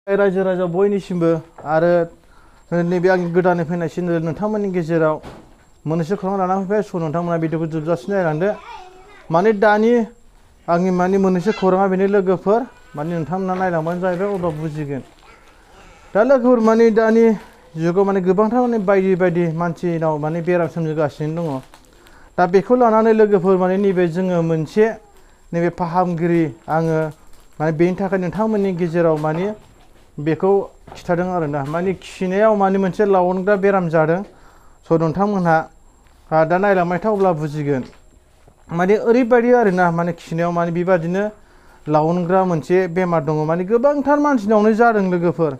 रायजो राजा बयनिसिमबो आरो नैबे आंनि गोदानै फैनाय चेनेल नोंथांमोननि गेजेराव मोननैसो खौरां लानानै फैबाय। स' नोंथांमोना भिडिअखौ जोबजासिम नायलांदो। माने दानि आंनि मोननैसो खौराङा बेनि लोगोफोर नोंथांमोना नायलांबानो जाहैबाय, अब्ला बुजिगोन। दा लोगोफोर दानि जुगाव गोबांथार बायदि बायदि मानसिनाव बेराम सोमजिगासिनो दङ। दा बेखौ लानानै लोगोफोर नैबे जोङो मोनसे नैबे फाहामगिरि आङो बेनि थाखाय नोंथांमोननि गेजेराव बेखौ खिथादों आरोना। खिनायाव मोनसे लावनग्रा बेराम जादों। स' नोंथांमोनहा दा नायलांबाय था, अब्ला बुजिगोन। ओरैबायदि आरोना खिनायाव बेबादिनो लावनग्रा मोनसे बेमार दङ। गोबांथार मानसिनावनो जादों लोगोफोर।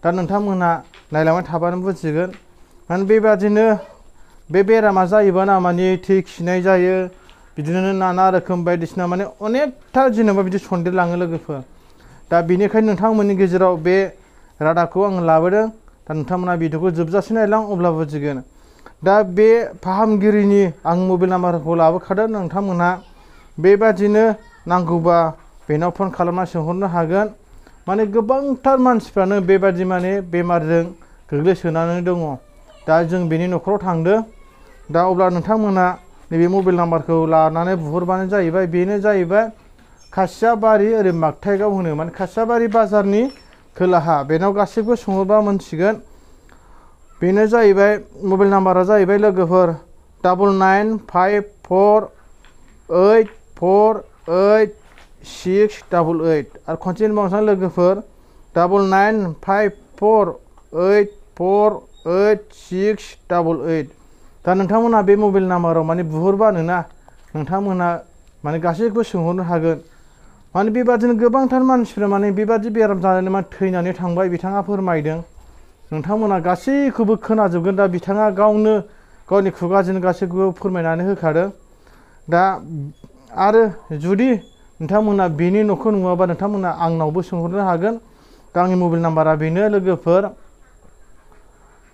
दा नोंथांमोनहा नायलांबाय थाबानो बुजिगोन। बेबादिनो बे बेरामा जायोबा थै खिनाय जायो, बिदिनो नाना रोखोम बायदिसिना अनेकथा जेनेबा बिदि सन्देरलाङो लोगोफोर। दा बेनिखायनो नोंथांमोननि गेजेराव बे रादाबखौ आं लाबोदों। दा नोंथांमोना भिडिअखौ जोबजासिम नायलां, अब्ला बुजिगोन। दा बे फाहामगिरिनि आं मबाइल नाम्बारखौ लाबोखादों। नोंथांमोनहा बेबादिनो नांगौबा बेनाव फन खालामना सोंहरनो हागोन। गोबांथार मानसिफ्रानो बेबादि बेमारजों गोग्लैसोनानै दङ। दा जों बेनि न'खराव थांदों। दा अब्ला नोंथांमोना नैबे मबाइल नाम्बारखौ लानानै बुहरबानो जाहैबाय। बेनो जाहैबाय खासियाबारि, ओरै मागथाइगाव होनो खासियाबारि बाजारनि खोलाहा। बेनाव गासैबो सोंहरबा मोनथिगोन। बेनो जाहैबाय मबाइल नाम्बारा जाहैबाय लोगोफोर 9954848688 आरो खनसे होनबावनोसै लोगोफोर 9954848688। दा नोंथांमोना बे मबाइल नाम्बाराव बुहरबानो ना नोंथांमोना गासैखौबो सोंहरनो हागोन। बेबादिनो गोबांथार मानसिफ्रा बेबादि बेराम जानानै थैनानै थांबाय, बिथाङा फोरमायदों। नोंथांमोना गासैखौबो खोनाजोबगोन। दा बिथाङा गावनो गावनि खुगाजों गासैखौबो फोरमायनानै होखादों। दा आरो जुदि नोंथांमोना बेनि न'खौ नुवाबा नोंथांमोना आंनावबो सोंहरनो हागोन। दा आंनि मबाइल नाम्बारा बेनो लोगोफोर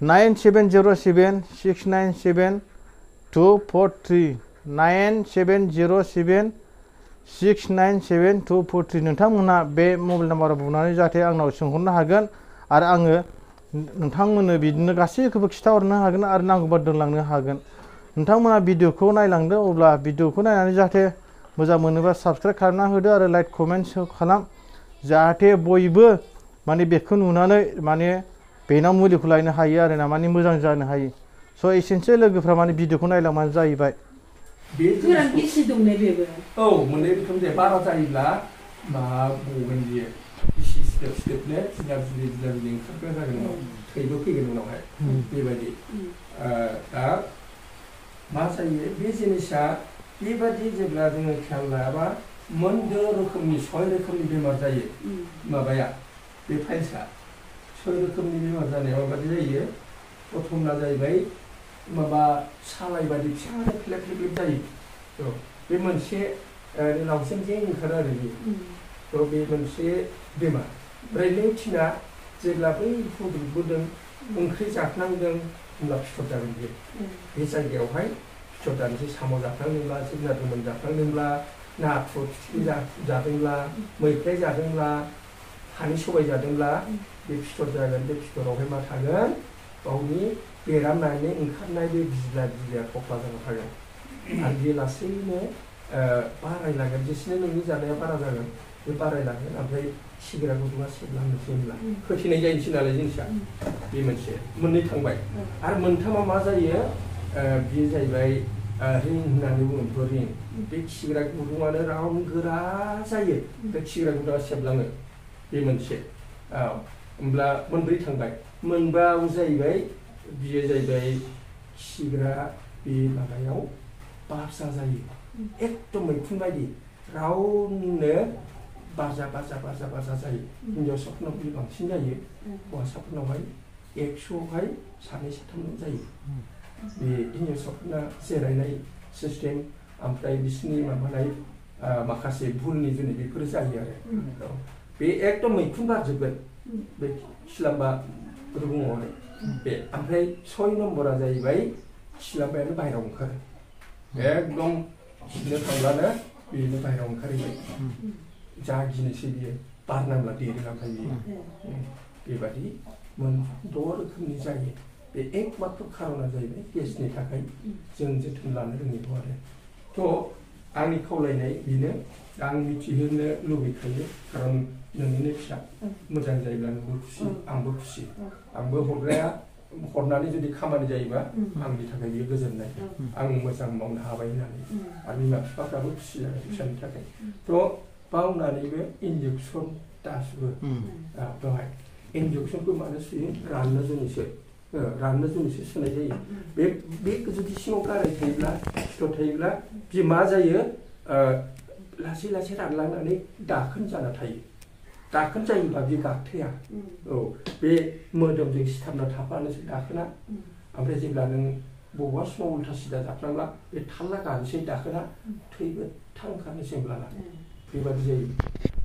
9707697243 9707697243। नोंथांमोना बे मबाइल नाम्बाराव बुनानै जाहाथे आंनाव सोंहरनो हागोन आरो आङो नोंथांमोननो बिदिनो गासैखौबो खिथाहरनो हागोन आरो नांगौबा दोनलांनो हागोन। नोंथांमोना भिडिअखौ नायलांदो। अब्ला भिडिअखौ नायनानै जाहाथे मोजां मोनोबा साबस्क्राइब खालामना होदो आरो लाइक कमेन्ट खालाम, जाहाथे बयबो बेखौ नुनानै बेनाव मुलिखौ लायनो हायो आरोना, मोजां जानो हायो। स' एसेनोसै लोगोफ्रा भिडिअखौ नायलांबानो जाहैबाय। गोरान गिसि दंने बेबो? औ, मोननै रोखोम जायो। बारा जायोब्ला मा गगोन बियो गिसि सिदोब सिदोबनो जिला जिलि ओंखारग्रा जागोन, उनाव थैबो फैगोन उनावहाय। बेबायदि दा मा जायो बे जिनिसा बेबादि जेब्ला जोङो खेयाल लायाबा मोनद' रोखोमनि 6 रोखोमनि बेमार जायो। माबाया बे फाइल्सआ 6 रोखोमनि बेमार जानायाव माबादि जायो। प्रथमना जाहैबाय माबा सालाय बादि फिसा फ्लेब फ्लेब जायो। बे मोनसे लावजें जे ओंखारो आरो बे। बे मोनसे बेमार। ओमफ्राय नैथिना जेब्ला बै फुदुंबोदों ओंख्रि जाफ्लांदों होनब्ला फिथर जागोन बियो। बे जायगायावहाय फिथर जानोसै। साम' जाफ्लांदोंब्ला, जोगोनार गोमोन जाफ्लांदोंब्ला, नाथुर फिथिख्रि जादोंब्ला, मैफ्राय जादोंब्ला, हानि सबाय जादोंब्ला बे फिथर जागोन। बे फिथरावहाय मा थागोन, गावनि बेरामनानै ओंखारनाय बे बिज्ला बिज्लाया थफ्ला जाना थागोन। आरो बे लासैनो बारायलांगोन। जेसेनो नोंनि जानाया बारा जागोन बे बारायलांगोन। ओमफ्राय खिग्रा गुदुङा सेबलांनोसै होनब्ला होथेनाय जायोसै नालाय जिनिसा। बे मोनसे मोननै थांबाय। आरो मोनथामा मा जायो, बेयो जाहैबाय रिं होननानै बुङो। रिं बे खिग्रा गुदुङानो राउन्ड गोरा जायो। बे खिग्रा गुदुङा सेबलाङो। बे मोनसे। होमब्ला मोनब्रै थांबाय। मोनबायाव जाहैबाय बियो जाहैबाय खिग्रा बे माबायाव बारजा जायो। एकदम मैखुन बायदि राउन्डनो बारजा जायो। हिन्जावसाफोरनाव बे बांसिन जायो। हौवासाफोरनावहाय 100आवहाय 2-3 जायो। बे हिन्जावसाफोरना जिरायनाय सिस्टेम ओमफ्राय बिसोरनि माबानाय माखासे भुलनि जुनै बेफोरो जायो आरो। बे एकदम मैखुन बारजोबगोन बे खिलाम्बा रुगुङावहाय बे। ओमफ्राय 6 नम्बरा जाहैबाय खिलाम्बायानो बाहेरायाव ओंखारो। एकदम खिनो थांब्लानो बेनो बाहेरायाव ओंखारहैबाय। जा गिनोसै बियो बार नांब्ला देरो ओमफ्राय बियो। बेबादि मोनद' रोखोमनि जायो बे एकमात्र खारना जाहैबाय गेसनि थाखाय जों जोथोन लानो रोङिखौ आरो थ' आंनि खावलायनाय बेनो आं मिथिहोनो लुबैखायो खारन नोंनिनो फिसा मोजां जायोब्ला नोंबो खुसि आंबो खुसि आंबो हरग्राया हरनानै जुदि खामानि जायोबा आंनि थाखाय बेयो गोजोननाय आं मोजां मावनो हाबाय होननानै आरो बिमा बिफाफ्राबो खुसि जागोन फिसानि थाखाय थ' बावनानैबो इन्जेकसन दासिबो बेवहाय इन्जेकसनखौ मानो सुयो राननो जुनिसो सुनाय जायो बे जुदि सिङाव गाराय थायोब्ला सिथर थायोब्ला बे मा जायो लासै लासै रानलांनानै दाखोन जाना थायो दाखोन जायोब्ला बे गाखथेया औ बे मोदोमजों सिथाबना थाफानोसै दाखोना ओमफ्राय जेब्ला नों बबेबा समाव उल्था सिदा जाफ्लांब्ला बे थाल्ला गानोसै दाखोना थैबो थांखानोसै होमब्लाना बेबादि जायो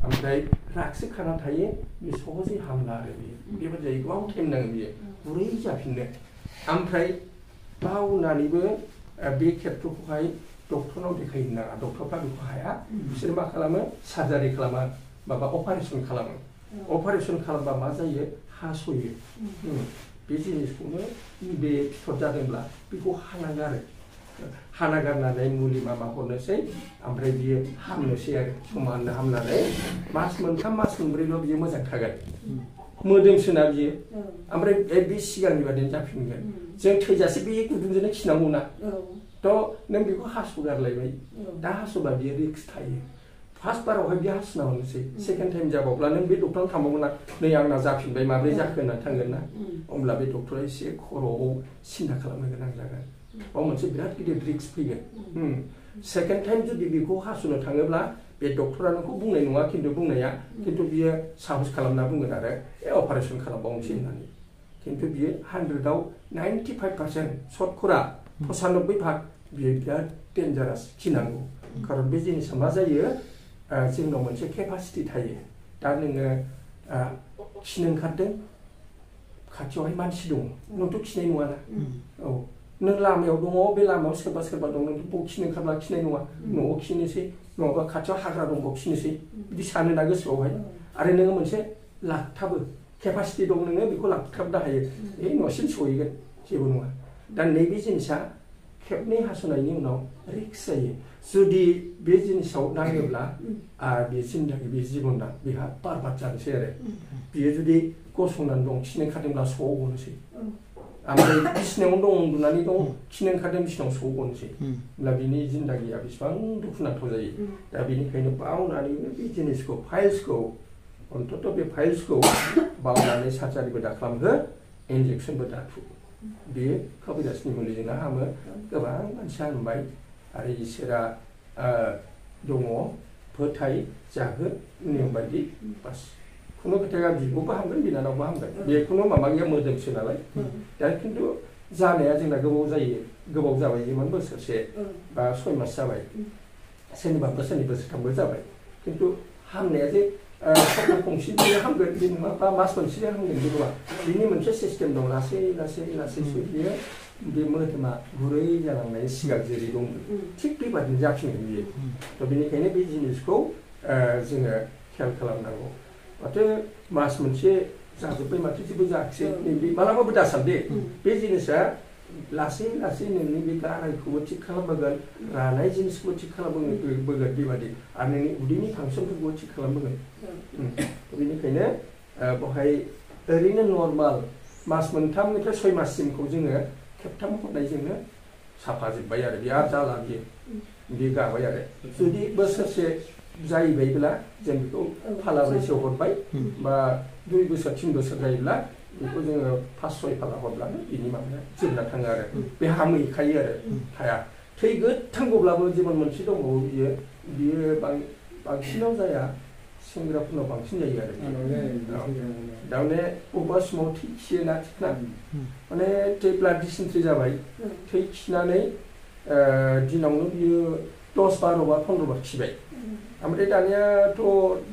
ओमफ्राय रागसो खाना थायो बे सहजै हामला आरो बेबादि जायो गोबाव टाइम नाङो बियो गुरै जाफिननो ओमफ्राय बावनानैबो बे खेत्रखौहाय डक्टरनाव देखायनो नाङा डक्टरफ्रा बेखौ हाया बिसोर मा खालामो सार्जारि खालामा माबा अपारेसन खालामो अपारेसन खालामबा मा जायो हास'यो बे जिनिसखौनो बे फिथर जादोंब्ला बेखौ हाना गारनानै मुलि माबा हरनोसै ओमफ्राय बियो हामनोसै आरो समाननो हामनानै मास मोनथाम मास मोनब्रैल' बियो मोजां थागोन मोदोमसोना बियो ओमफ्राय बे सिगांनि बादिनो जाफिनगोन जों थैजासे बे गुदुंजोंनो खिनांगौ ना थ' नों बेखौ हास'गारलायबाय दा हास'बा बियो रिक्स थायो फार्स्ट बारावहाय बियो हासुना हरनोसै सेकेन्ड टाइम जाबावब्ला नों बे डक्टराव थांबावगोन ना नै आंना जाफिनबाय माब्रै जाखो होननानै थांगोन ना अब्ला बे डक्टरा एसे खर'आव सिन्था खालामनो गोनां जागोन बाव मोनसे बिराद गिदिर रिक्स फैगोन सेकेन्ड टाइम जुदि बेखौ हासुनो थाङोब्ला बे डक्टरा नोंखौ बुंनाय नङा खिन्थु बियो साहस खालामना बुंगोन आरो अपारेसन खालामबावनोसै होननानै खिन्थु बियो 100आव 95% शतकरा 95% बियो बिराद डेन्जारास खिनांगौ खारन बे जिनिसा मा जायो जोंनाव मोनसे केपासिटि थायो दा नोङो खिनो ओंखारदों खाथियावहाय मानसि दङ नोंथ' खिनाय नङाना औ नों लामायाव दङ बे लामायाव सोरबा दं नोंथ' बबाव खिनो ओंखारब्ला खिनाय नङा न'आव खिनोसै नङाबा खाथियाव हाग्रा दं बाव खिनोसै बिदि सानोना गोसोआवहाय आरो नोङो मोनसे लाखथाबो केपासिटि दं नोङो बेखौ लाखथाबनो हायो न'सिम सहैगोन जेबो नङा दा नैबे जिनिसा खेबनै हास'नायनि उनाव रिक्स जायो जुदि बे जिनिसाव नाङोब्ला बे जिन्दगि बे जिबना बेहा बारबाद जानोसै आरो बियो जुदि गसंनानै दं खिनो ओंखारदोंब्ला स'आव गनोसै ओमफ्राय बिसिनायावनो दं उन्दुनानै दं खिनो ओंखारदों बिसिनायाव स'आव गनोसै होमब्ला बिनि जिन्दगिया बेसेबां दुखुनांथाव जायो दा बेनिखायनो बावनानैनो बे जिनिसखौ फाइल्सखौ अन्तत' बे फाइल्सखौ बावनानै सार्जारिबो दा खालामहो इन्जेकसनबो दा थु बेयो कभिडासनि मुलिजोंनो हामो गोबां मानसिया हामबाय आरो इसोरा दङ फोथाय जाहो नियम बायदि बास खुनु खोथाया बिब'बो हामगोन बिनानावबो हामगोन बेखौनो माबा गैया मोदोमसो नालाय दा खिन्थु जानाया जोंना गोबाव जाबाय जेनेबा बोसोरसे बा 6 मास जाबाय सोरनिबा बोसोरनै बोसोरथामबो जाबाय खिन्थु हामनाया जे सप्ता गंसेजों हामगोन बे नङा बा मास मोनसेजों हामगोन बे नङा बिनि मोनसे सिस्टेम दं लासैसो बियो बे मोदोमा गुरै जालांनाय सिगां जेरै दं थिग बेबादिनो जाफिनगोन बियो थ' बेनिखायनो बे जिनिसखौ जोङो खेयाल खालामनांगौ माथो मास मोनसे जाजोब्बाय माथो जेबो जायाखिसै नैबे मालाबाबो दासान दे बे जिनिसा लासै नोंनि बे गारायखौबो थिग खालामबोगोन रानाय जिनिसखौबो थिग खालामबोगोन बेबादि आरो नोंनि उदैनि फांसनफोरखौबो थिग खालामबोगोन बेनिखायनो बेवहाय ओरैनो नर्माल मास मोनथामनिफ्राय 6 माससिमखौ जोङो खेबथाम हरनायजोंनो साफा जोब्बाय आरो बिराद जाला बियो गाबाय आरो जुदि बोसोरसे जाहैबायब्ला जों बेखौ फालाब्रैसो हरबाय बा 2 बोसोर 3 बोसोर जायोब्ला बेखौ जोङो 5-6 फाला हरब्लानो बिनि माबाया जोबना थाङो आरो बे हामहैखायो आरो हाया थै गोथांगौब्लाबो जेबो मोनसे दंबावो बियो बांसिनाव जाया सेंग्राफोरनाव बांसिन जायो आरो दामाने बबेबा समाव थै खियोना थिगना माने ब्लाड डिसेन्ट्रि जाबाय थै खिनानै दिनावनो बियो 10-12 बार 15 बार खिबाय ओमफ्राय दानियाथ'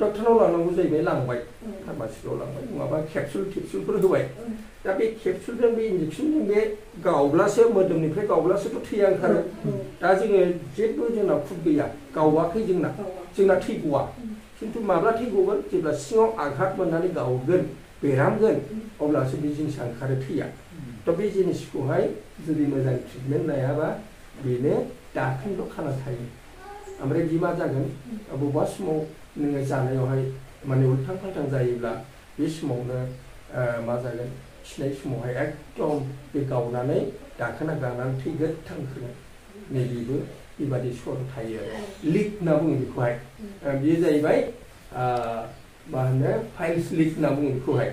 डक्टरनाव लांनांगौ जाहैबाय लांबाय फार्मासियाव लांबाय नङाबा केपसुलफोर होबाय दा बे केपसुलजों बे इन्जेक्सनजों बे गावब्लासो मोदोमनिफ्राय गावब्लासोथ' थैया ओंखारो दा जोङो जेबो जोंना खुद गैया गावाखै जोंना थै गवा खिन्थु माब्ला थै गगोन जेब्ला सिङाव आघात मोननानै गावगोन बेरामगोन अब्लासो बे जिनिसा ओंखारो थैया थ' बे जिनिसखौहाय जुदि मोजां ट्रिटमेन्ट लायाबा बेनो दाखोनल' खाना थायो ओमफ्राय बे मा जागोन बबेबा समाव नोङो जानायावहाय माने उल्थां फाल्थां जायोब्ला बे समावनो मा जागोन खिनाय समावहाय एकदम बे गावनानै दाखोना गानानै थै गोथां ओंखारगोन नैबेबो बेबादि सर थायो आरो लिक होनना बुङो बेखौहाय बेयो जाहैबाय मा होनो फाइल्स लिक होनना बुङो बेखौहाय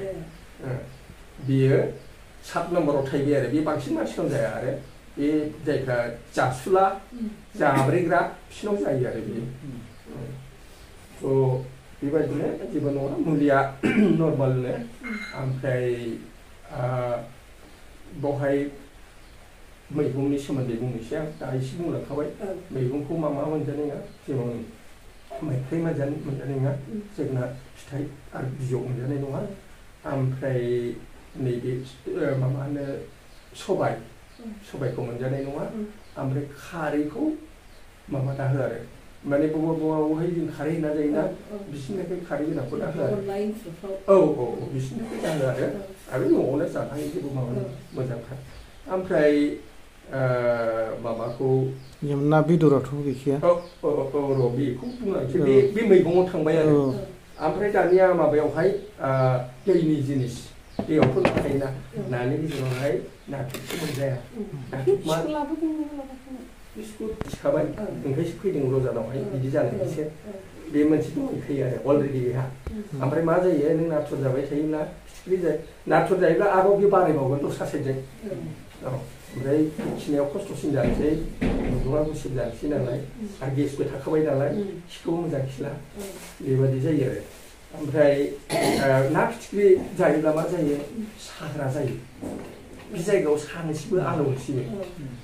बेयो 7 नम्बराव थाहैबाय आरो बे बांसिन मानसिनाव जाया आरो बे जायफ्रा जासुला जाब्रेग्रा बिसिनाव जायो आरो बेयो थ' बेबायदिनो जेबो नङा मुलिया नर्मालनो ओमफ्राय बेवहाय मैगंनि सोमोन्दै बुंनोसै आं दा एसे बुंलांखाबाय मैगंखौ मा मोनजानाय नङा जेनेबा मैफ्राय मोनजानाय नङा जोगोनार फिथाइ आरो बिजौ मोनजानाय नङा ओमफ्राय नैबे मा होनो सबायखौ मोनजानाय नङा ओमफ्राय खारैखौ माबा दा हो आरो माने बबावहाय जों खारै होना जायोना बिसिनिफ्राय खारै गोनांखौ दा हो आरो औ बिसिनिफ्राय दा हो आरो न'आवनो जानो हायो जेबो माबा मोजांखा ओमफ्राय माबाखौ ना बेदराथ' गैखाया र' बेखौ बुंलांसै बे मैगङाव थांबाय आरो ओमफ्राय दानिया माबायावहाय दैनि जिनिस दैयावथ' ना थायोना नानि गेजेरावहाय नाथुरखौ मोनजाया बिस्कुट थिखाबाय ओंखायसो फैदों रजानावहाय बिदि जानायसो बे मोनसे दंखायो आरो अलरेडि बेहा ओमफ्राय मा जायो नों नाथुर जाबाय थायोब्ला फिथिख्रि जायो नाथुर जायोब्ला आरोबाव बे बारायबावगोन दस्रा साइडजों ओमफ्राय खिनायाव खस्थ'सिन जानोसै गुदुङा गुसेब जानोसै नालाय आरो गेसबो थाखाबाय नालाय खिखौबो मोजां खिला बेबादि जायो आरो ओमफ्राय ना फिथिख्रि जायोब्ला मा जायो साग्रा जायो बे जायगायाव सानोसैबो आलौनोसैबो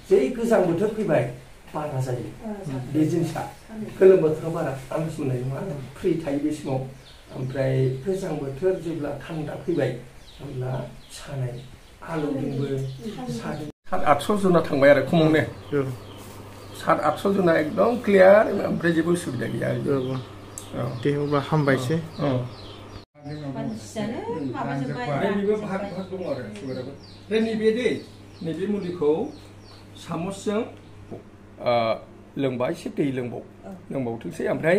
जै गोजां बोथोर फैबाय बारा जायो बे जिनिसा गोलोम बोथोराव बारा आन्दाज मोननाय नङा फ्रि थायो बे समाव ओमफ्राय गोजां बोथोर जेब्ला थान्दा फैबाय होमब्ला सानाय आलौदोंबो सादों 700-800 जना थांबाय आरो खमावनो 700-800 जना एकदम क्लियार ओमफ्राय जेबो उसुबिदा गैया दे अब्ला हामबायसै नैबेबो भाग दङ आरो सुगाराबो नैबे मुलिखौ सामसजों लोंबा एसे दै लोंबावथोंसै ओमफ्राय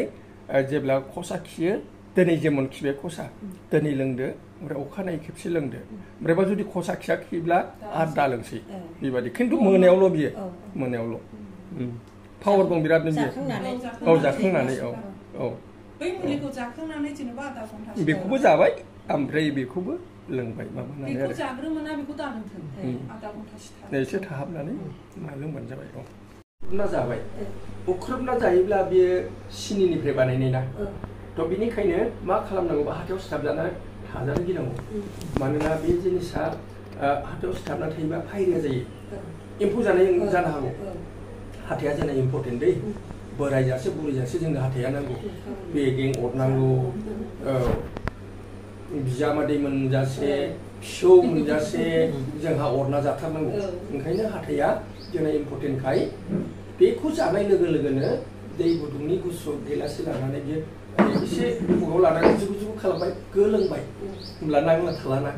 जेब्ला खसा खियो दिनै जेमन खिबाय खसा दिनै लोंदो ओमफ्राय अखानायै खेबसे लोंदो ओमफ्रायबा जुदि खसा खियाखैब्ला आरो दा लोंसै बेबादि खिन्थु मोनायावल' बियो मोनायावल' पावार दं बिरादनो बियो जाखांनानै बै मुलिखौ जाखांनानै जेनेबा आधा घन्टा बेखौबो जाबाय ओमफ्राय बेखौबो लोंबाय माबानानै आरो बेखौ जाग्रोमोना बेखौ दालोंथों आधा घन्टासो एसे थाहाबनानै लोंबानो जाबाय उख्रुबना जाबाय उख्रुबना जायोब्ला बेयो सिनिनिफ्राय बानायनाय ना थ' बिनिखायनो मा खालामनांगौ हाथायाव सिथाबजाना थाजानो गिनांगौ मानोना बे जिनिसा हाथायाव सिथाबना थायोबा फायरिया जायो एम्फौ जानाय जानो हागौ हाथाया जोंना इम्परटेन्ट दै बोरायजासे बुरैजासे जोंनो हाथाया नांगौ बेगें अरनांगौ बिजामादै मोनजासे फिसौ मोनजासे जोंहा अरना जाथारनांगौ ओंखायनो हाथाया जोंना इम्परटेन्टखाय बेखौ जानाय लोगो लोगोनो दै गुदुंनि गुसु गिलाससे लानानै बियो एसे खुगायाव लानानै जुगु जुगु खालामबाय गोलोंबाय होमब्ला नांला थालाना